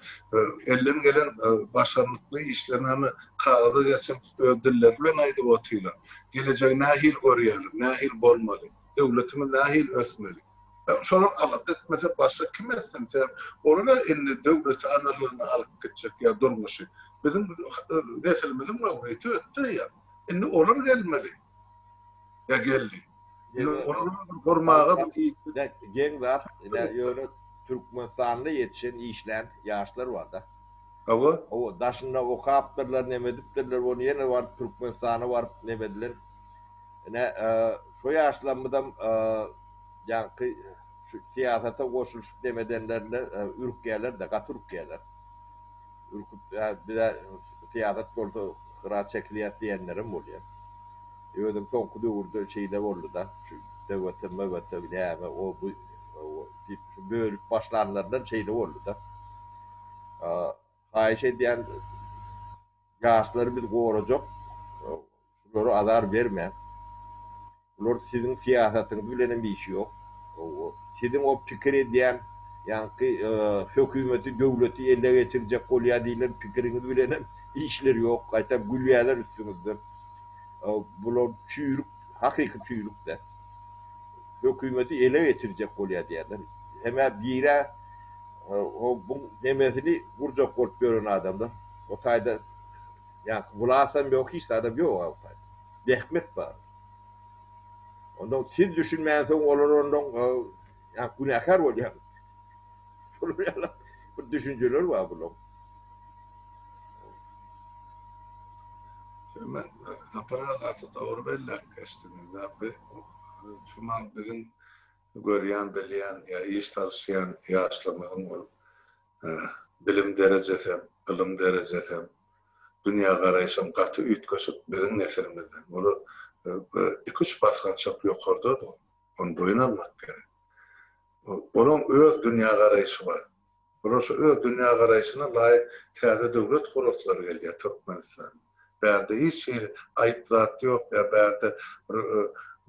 elden gelen başarnykly işlerini hany kagyza geçirip öz dilleri bilen aýdyp otyrlar. Gelejegi nähili görýärler, nähili bolmaly, döwletimiz nähili ösmeli. Şolar alada etmese başga kim etsin? Sebäp olara indi döwleti aňyrlygyna alyp gitjek ýa durmuşy. Biziň neslimiziň möwriti ötdi eýýäm. Indi olar gelmeli. Ýa geldi. Indi olar bir gurmaga bir Geň zat, ýöne Türkmenistanda ýetişen, işlän ýaşlar bar-da. Hawa. Hawa, daşynda okapdyrlar, neme edipdirler, ony ýene baryp Türkmenistana baryp neme ediler. Ine, şo ýaşlarymyzam ýaňky şu syýasata goşulyşyp neme edenlerinde ürkýärler-de, gaty ürkýärler. Ürküp, biz-ä syýasat bolsa gyra çekilýäs diýenlerem bolýar. Özem soňky döwürde şeýle boldy-da, şu DWT, MWT näme, o bu diýip şu bölüp başlanlaryndan şeýle boldy-da. Haýyş edýän, ýaşlary biz gorajak, şulara azar bermäň. Bular siziň syýasatyňyz bilenem işi ýok. Siziň o pikir edýän, ýaňky hökümeti, döwleti ele geçirjek bolýar diýlen pikiriňiz bilenem işleri ýok. Gaýtam gülýärler üstüňizden. Bular çüýrük, hakyky çüýrük-dä. Hökümeti ele geçirjek bolýar diýýärler. Hem-ä birä o bu nemesini gurjak bolup ýören adamlar. O taýda ýaňky wlasam ýok, hiç zadam ýok-a o taýda. Zähmet bar. Ondan siz düşünmänsoň olar ondan ýaňky günäkär bolýar. Şolar ýaly bir düşünjeler bar bularyň. Men Sapar aga gaty dogry belläp geçdiňiz. Şu mal biziň görýän, bilýän ýa iş salyşýan ýaşlarymyzyň ol bilim derejesem, ylym derejesem, dünýägaraýşam gaty üýtgeşik biziň nesilimizden. Olar iki-üç basgançak ýokardadyr. Ony boýun almak gerek. Olaň öz dünýägaraýşy bar. Olar şu öz dünýägaraýşyna laýyk täze döwlet guraslary gelýär Türkmenistanda. Bärde hiç hili aýyp zat ýok ýa bärde bir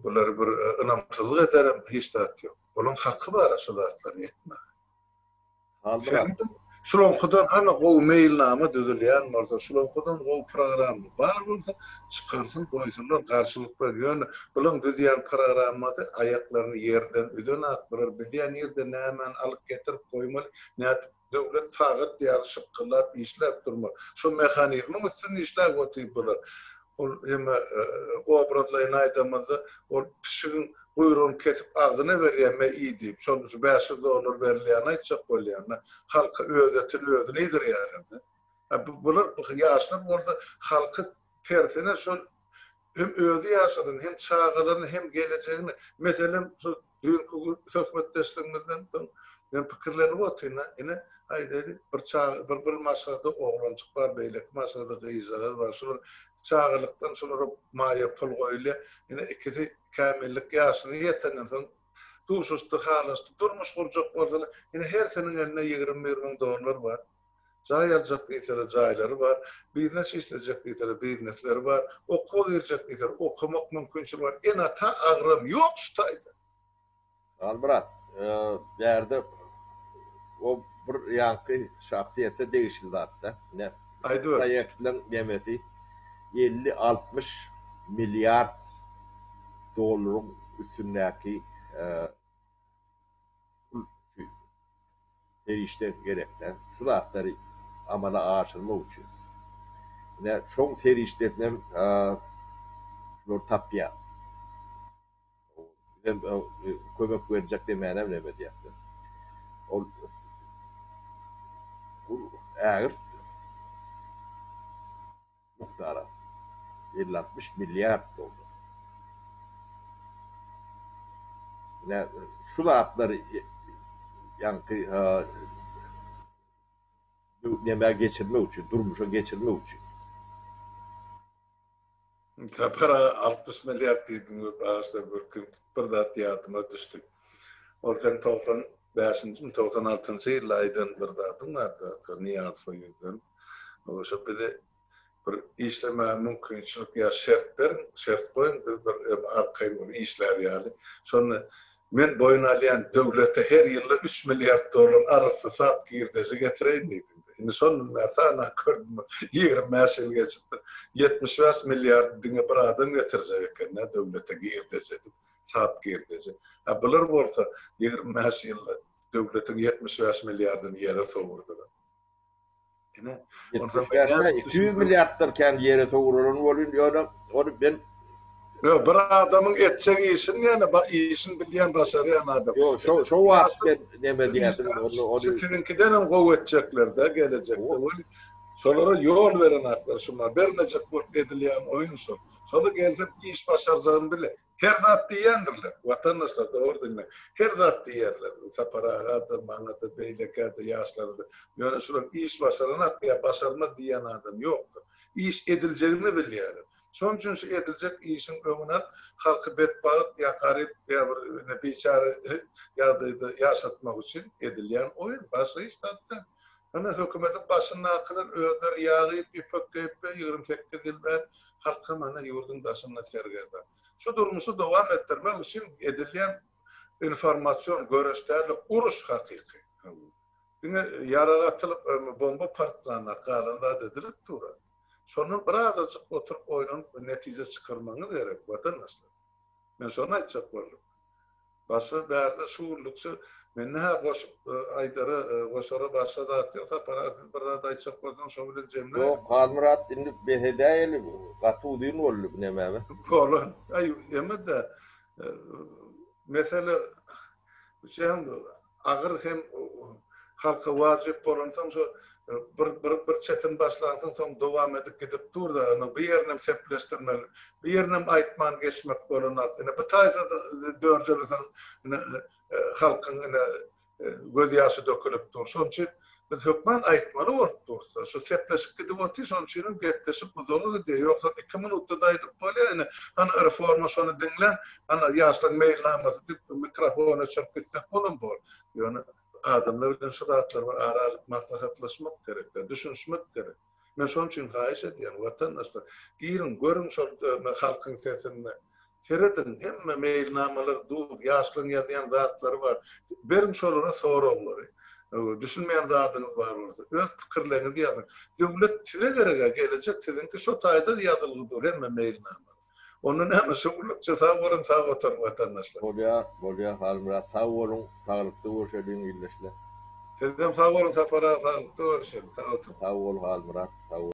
bulary bir ynamsyzlyk ederem hiç zat ýok. Olaň haky bar şu zatlary etmäge. Şeýle-de şulaňkydan hany gowy meýilnama düzülýän bolsa, şulaňkydan gowy programma bar bolsa, çykarsyn goýsunlar garşylyk bilen. Ýöne bulaň düzýän programmasy aýaklaryny ýerden üzenak, bular bilýän nirde nämäni alyp getirip goýmaly, nädip döwlet sagat ýaly şykgyldap işläp durmaly. Şo mehanizmiň üstünde işläp otyr bular. Ol hemme obrazlaýyn aýdamyzda ol pişigiň guýrugyny kesip agzyna berýär me iý diýip. Şol şu 500 dollar berilýäni aýtjak bolýan-da. Halka öz etini özüne iýdirýärler-de. A bu bular bu ýaşlar bolsa halky tersine şol hem özi ýaşasyn, hem çagalaryny, hem gelejegini. Meselem şu Düýnki söhbetdeşligimizden soň men pikirlenip otyryn-a, ine, aýdaýly, bir çaga, bir bir maşgalada oglanjyk bar, beýleki maşgalada gyzjagaz bar. Şular çagalykdan şulara maýa pul goýulýar. Ine, ikisi kämillik ýaşyna ýetenden soň duşuşdy, halaşdy, durmuş gurjak bolsalar, ine, hersiniň elinde 21 müň dollar bar. Jaý aljak diýseler jaýlary bar, biznes işlejek diýseler biznesleri bar, okuwa girjek diýseler okamak mümkinçiligi bar. Ene-ata agram ýok şu taýda. Halmyrat, bärde o bir ýaňky şahsyýete degişli zat-da. Ine, Aýdyber. proýektleň nemesi 50-60 milliard dollaryň üstündäki pul şu serişde gerekdä şu zatlary amala aşyrmak üçin. Ine, şoň serişdesinem şular tapýar. Bizem kömek berjek demänem neme edýärler. Ol ägirt mukdara, elli-altmyş milliard dollar. Ine, şu zatlary ýaňky nämä geçirmek üçin, durmuşa geçirmek üçin. Sapar aga 60 milliard diýdiň we bagyşla bir bir zat ýadyma düşdi. Ol sen 95-nji, 96-njy ýylda aýdan bir zadyň bardy, Nyýazowa ýüzlenip. Şo bizi bir işlemäge mümkinçilik ýa şert beriň, şert goýuň, biz bir arkaýyn bir işlär ýaly. Şonda men boýun alýan döwlete her ýylda üç milliard dollar arassa sap girdeji getireýin diýdim. Indi şondan bäri sanap gördüm, 25 ýyl geçipdir. 75 milliard diňe bir adam getirjek eken-dä döwlete girdeji edip, sap girdeji. A bular bolsa 25 ýylda döwletiň 75 milliardyny ýere sowurdylar. Ine, onsoň 200 milliarddan kän ýere sowrulan bolýan, ýöne ony men Ýok, bir adamyň etjek işini ýöne işini bilýän, başarýan adam. Ýok, şo şo wagt sen neme diýýärsiň, ony ony siziňkiden hem gowy etjekler-de gelejekde. Weli şolara ýol berenaklar şuňa, bermejek bolup edilýän oýun şol. Şola gelsek iş başarjagyny bile. Her zat diýýändirler, watandaşlar dogry diňläň. Her zat diýerler, Sapar aga-da, maňa-da, beýlekä-de, ýaşlara-da. Ýöne şular iş başaranak ýa başarmaz diýýän adam ýokdur. Iş ediljegini bilýärler. Şonuň üçin şu ediljek işiň öňüni alyp, halky betbagt ýa garyp ýa bir ine biçäre ýagdaýda ýaşatmak üçin edilýän oýun. Başga hiç zat däl. Ine hökümetiň başyndakylar özleri ýag iýip, ýüpek geýip 28 ýyl bäri halkam ine ýurduň daşynda sergezdan. Şu durmuşy dowam etdirmek üçin edilýän informasion göreş däl-de uruş hakyky. Diňe ýarag atylyp, bomba partlanak galan zat edilip dur. Şondan birazajyk oturyp oýlanyp netije çykarmagyňyz gerek watandaşlar. Men şony aýtjak boldum. Başga bärde şu günlükçe mende-hä goşup aýdara, goşara başga zat ýok. Sapar aga siz bir zat aýtjak bolsaňyz şo bilen jemläýeliň. Ýok, Halmyrat indi bes edäýeli, gaty uzyn boldy bu nemämiz. Bolar. Aý, eme-de, mesele agyr hem halka wajyp bolansoň şo bir bir bir çetini başlansoň soň dowam edip gidip dur-da, indi bu ýerinem sepleşdirmeli, bu ýerinem aýtman geçmek bolanok. Ine bu taýda dörjeleseň ine halkyň ine göz ýaşy dökülip dur. Şonuň üçin biz hökman aýtmaly bolup durus-da. Şu sepleşik gidip otyr, şonuň üçin hem gepleşik uzaga gidýär. Ýogsa iki minutda-da aýdyp bolýar. Ine, hany reforma şony diňläň, hany ýaşlaryň meýilnamasy diýip mikrofon öçürip gitsek bolam bor. Ýöne adamlar bilen şu zatlary bir ara alyp maslahatlaşmak gerek-de, düşünişmek gerek. Men şonuň üçin haýyş edýän, watandaşlar, giriň, görüň şol halkyň sesini. Serediň, hemme meýilnamalar dur, ýaşlaryň ýazýan zatlary bar. Beriň şolara soraglary. Düşünmeýän zadyňyz bar bolsa, öz pikirleriňizi ýazyň. Döwlet size gerek-ä, gelejek siziňki, şo taýda ýazylgy dur hemme meýilnamalar. Onda näme, şu günlükçe sag boluň, sag oturyň watandaşlar. Bolýar, bolýar Halmyrat, sag boluň, saglykda görşeliň ildeşler. Sizem sag boluň Sapar aga, saglykda görşeliň, sag oturyň. Sag bol Halmyrat, sag bol.